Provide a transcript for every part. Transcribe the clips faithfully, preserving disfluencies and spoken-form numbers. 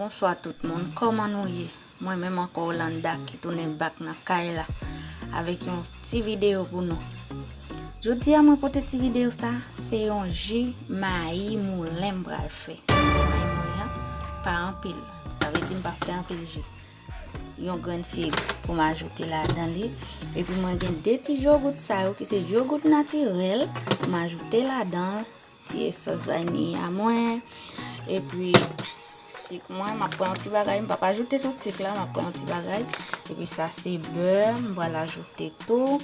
Bonswa tout moun, kòman nou ye? Mwen menm ankò Olanda ki tounen back nan kay la avèk yon ti videyo pou nou. Jodi a mwen pote ti videyo sa, se yon ji mayi moulen m pral fè. Mayi moulen an pa anpil, sa vle di m pa fè anpil ji. Yon grenn fig pou m ajoute ladan li. Epi mwen gen de ti yogout sa yo ki se yogout natirèl pou m ajoute ladan. Ti esans vaniy a mwen. Epi sik mwen, m ap pran yon ti bagay, m p ap ajoute tout sik la, m ap pran yon ti bagay. Epi sa se bè, m pral ajoute tou.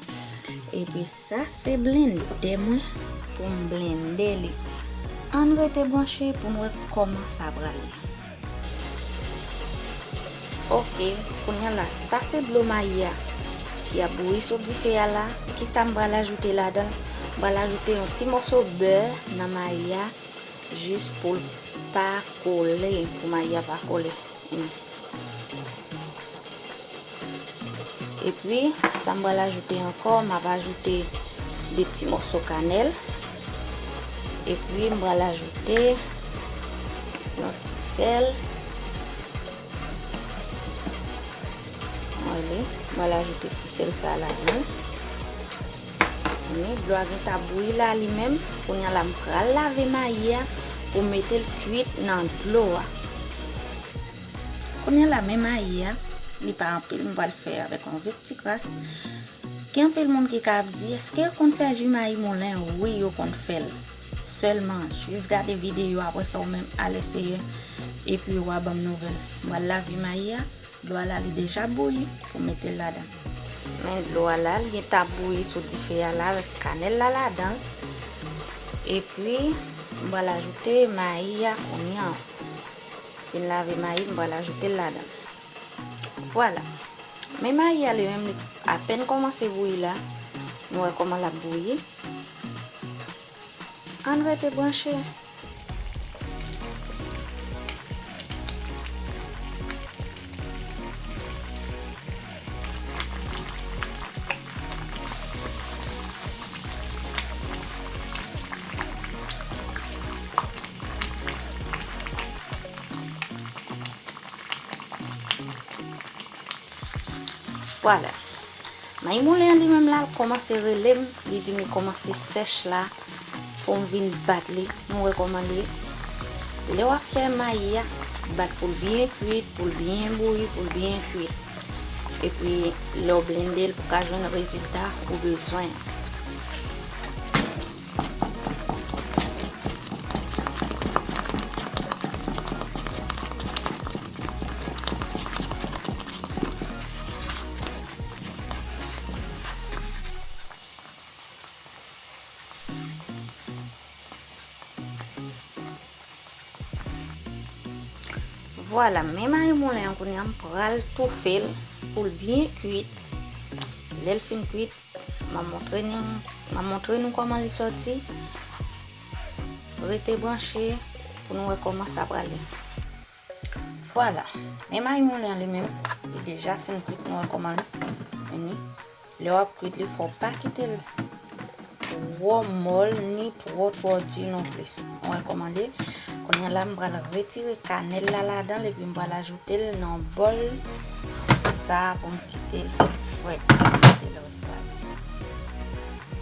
Epi sa se blendè mwen pou m blende li. Ann rete branche pou n wè kòman sa prale. Ok, kounye a la, sa se dlo mayi a ki ap bouyi sou dife a la. Kisa m pral ajoute ladan l? M pral ajoute yon ti mòso bè nan mayi a, jis pou l pa kole, pou mayi a pa kole. Hmm. Epi, sa m pral ajoute ankò, m ap ajoute de ti mòso kanèl. Epi, m pral ajoute yon ti sèl. Wale, m pral ajoute ti sèl sa ladan. Men dlo a gentan bouyi la li menm. Kounye a la, m pral lave mayi a pou m mete l kwit nan dlo a. Kounye a la, men mayi a, li pa anpil, m pral fè avèk yon vit ti kras. Gen anpil moun ki ka ap di, èske yo konn fè ji mayi moulen? Wi, yo konn fè l. Sèlman, jis gade videyo, apre sa ou menm al eseye, epi w a ban m nouvèl. M pral lave mayi a, dlo a la li deja bouyi pou mete l ladan. Men dlo a la, li gentan bouyi sou dife a la avèk kanèl la ladan l. Epi, m pral ajoute mayi a kounye a. Fin lave mayi, m pral ajoute l ladan. Vwala. Men mayi a li menm, li apèn kòmanse bouyi la. Nou wè kòman l ap bouyi. Ann rete branche. Vwala. Mayi moulen an li menm la, l kòmanse rele m, li di m li kòmanse sèch la, pou m vin bat li. Nou wè kòman li ye. Lè w ap fè mayi a, bat pou l byen kwit, pou l byen bouyi, pou l byen kwit. Epi, lè w blende l, pou w ka jwenn rezilta ou bezwen an. Vwala, men mayi moulen an kounye a, m pral toufe l pou l byen kwit. Lè l fin kwit, m a montre nou, m a montre nou kòman li sòti. Rete branche pou nou wè kòman sa prale. Vwala, men mayi moulen an li menm, li deja fin kwit, nou wè kòman li vini. Lè w ap kwit li, fò w pa kite l twò mòl ni twò, twò di non plis. Ou wè kòman li ye? Kounye a la, m pral retire kanèl la ladan l epi m pral ajoute l nan bòl sa pou m kite l frèt, kite l refwadi.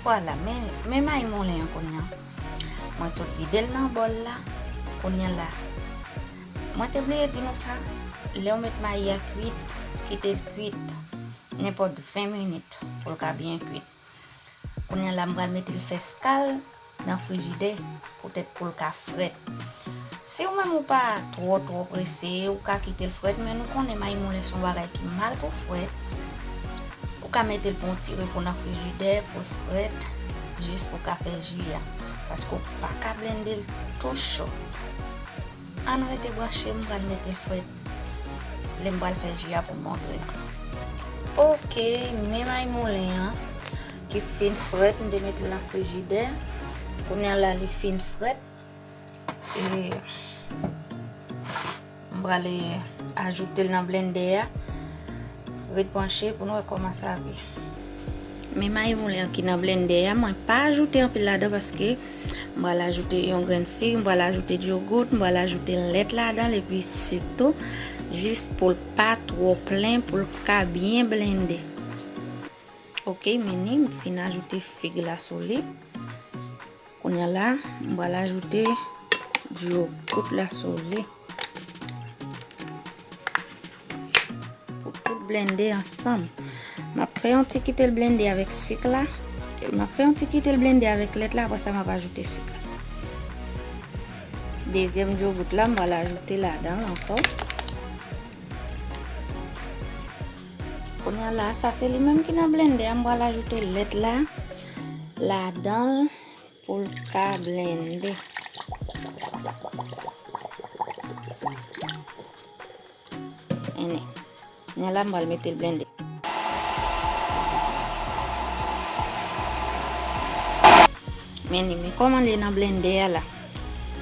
Vwala, men, men mayi moulen an kounye a. Mwen sot vide l nan bòl la. Kounye a la, mwen te bliye di nou sa, lè w met mayi a kwit, kite l kwit nenpòt ven minit pou l ka byen kwit. Kounye a la, m pral mete l fè skal nan frijidè poutèt pou l ka frèt. Si ou menm ou pa twò, twò prese, ou ka kite l frèt, men nou konnen mayi moulen se yon bagay ki mal pou frèt. Ou ka mete l pou yon ti repo nan frijidè pou l frèt, jis pou w ka fè ji a. Paske ou pa ka blende l tou cho. Ann rete branche, m pral mete frèt. Lè m pral fè ji a pou m montre nou. Ok, men mayi moulen an ki fin frèt, m te mete l nan frijidè. Kounye a la, li fin frèt. E m prale ajoute l nan blendè a. Ret branche pou nou wè kòman sa ye. Men mayi moulen an ki nan blendè a, mwen pa ajoute anpil ladan paske M pral ajoute yon grenn fig, m pral ajoute dyogout, m pral ajoute lèt ladan l epi sik tou, jis pou l pa twò plen, pou l ka byen blende. Ok, men ni, m fin ajoute fig la sou li. Kounye a la, m pral ajoute dyogout la sou li. Pou tout blende ansanm. M ap fè yon ti kite l blende avèk sik la. M ap fè yon ti kite l blende avèk lèt la, apre sa m ap ajoute sik la. Dezyèm dyogout la, m pral ajoute ladan l ankò. Kounye a la, sa se li menm ki nan blende a, m pral ajoute lèt la ladan l pou l ka blende. Mennen. Kounye a la, m pral mete l blende. Men ni, men kòman l ye nan blende a la.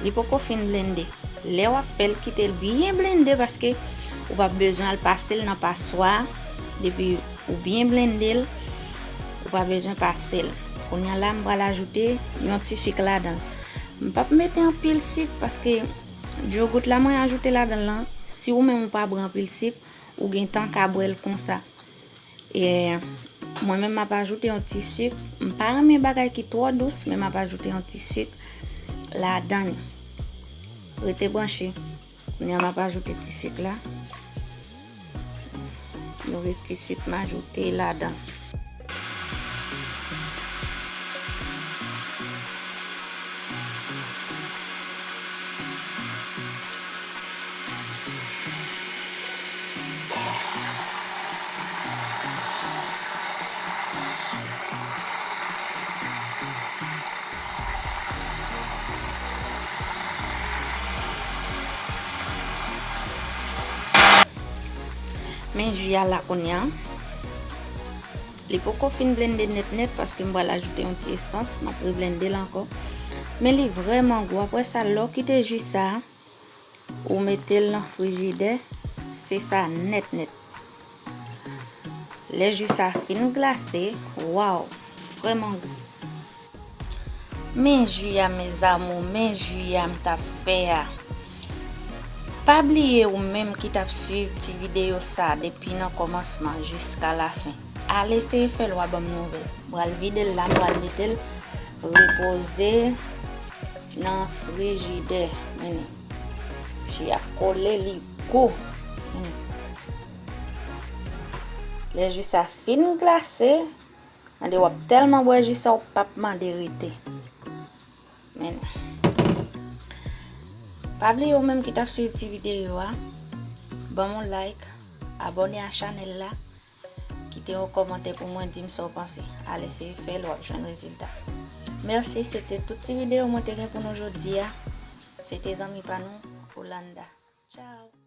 Li poko fin blende. Lè w ap fè l, kite l byen blende paske ou p ap bezwen al pase l nan paswa. Depi ou byen blende l, ou pa bezwen pase l. Kounye a la, m pral ajoute yon ti sik ladan l. M p ap mete anpil sik paske dyogout la mwen ajoute ladan l lan, si ou menm ou pa bwè anpil sik, ou gentan ka bwè l konsa. E mwen menm m ap ajoute yon ti sik. M pa renmen bagay ki twò dous, men m ap ajoute yon ti sik ladan li. Rete branche. Kounye a m ap ajoute ti sik la. Yon ti sik m ajoute ladan. Men ji a la kounye a. Li poko fin blende nèt nèt paske m pral ajoute yon ti esans, m ap reblende l ankò. Men li vrèman gou. Apre sa, lè w kite ji sa, ou mete l nan frijidè, se sa nèt nèt. Lè ji sa fin glase, waw, vrèman gou. Men ji a, mes amours, men ji a m t ap fè a. Pa bliye ou menm ki t ap swiv ti videyo sa depi nan kòmansman jiska lafen. Al eseye fè l, w a ban m nouvèl. M pral vide l la, m pral mete l repoze nan frijidè. Men li. Ji a kole, li gou. Men li. Lè ji sa fin glase, tande w ap tèlman bwè ji sa, ou p ap mande rete. Men li. Pa bliye ou menm ki t ap swiv ti videyo a, ban m yon like, abòne a chanèl la, kite yon kòmantè pou mwen, di m sa w panse. Al eseye fè l, w ap jwenn rezilta. Mèsi, se te tout ti videyo mwen te gen pou nou jodi a. Se te zanmi pa nou, Olanda. Tchao!